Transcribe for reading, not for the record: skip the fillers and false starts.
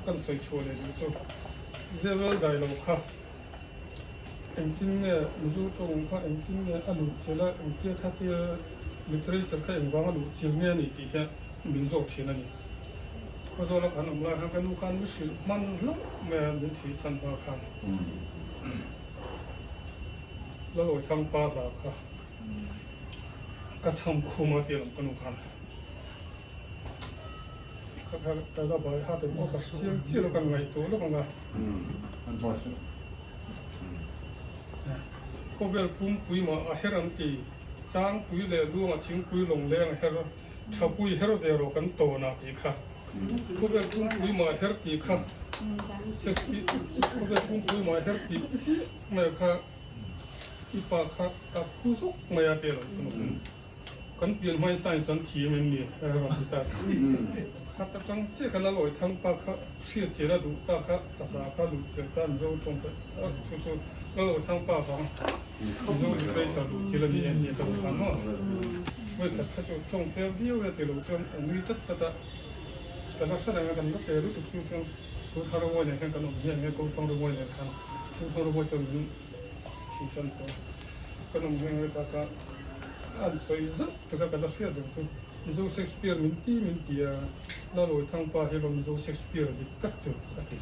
kan sawi chhuah leh duh chu Zewel dai lo kha engtin nge Mizo tawng kha engtin nge a luh chilh a, engtia khatia literature kha engvang a luh chilh nge a nih tih hian min zawk thin a ni. Khawzawla kan awm lai khan ka nu khan mi hrilh hman hlauh mai a, min thih san hma khan Lalawithang pa hla kha ka chham khum a tih a lawm ka nu khan. Kha kha ka la bai hat em aw ka hre chiang chiah lo kan ngaihtuah lawk ang a. Khawvel pumpui mah a her an ti, Changpui leh Luanga thingpui lawngleng a her, Thapui her ve rawh kan tawn ah tih kha. Khawvel pumpui mah a her tih kha, Khawvel pumpui mah a her tih chiah mai kha i pa kha a phu zawk mai a ti a lo. Kan pian hmain science an thiam em ni? A rawn ti ta. Khat atang chiah khan a lawi thang pa kha hriat chian a duh ta kha ka hla kha luh chian ta Mizo tawng kha chu chu a lawi thang pa vang Mizo literature luh chian a ni em ni ka duh khan maw? Vawi khat kha chu tawng fel viau e ti lo chuan a nui tat tat a, ka la hre reng a kan la pe lutuk chu chuan Chu thar ringawi nen khan kan awm hian nge Kawlthang ringawi nen khan Chu thar ringawi chuan min thihsan tawh a, kan awm hian nge ta kha An sawi zauh tak a ka la hriat reng chu Mizo Shakespeare min ti min ti a, Lalawithangpa hi lawm Mizo Shakespeare dik tak chu a ti.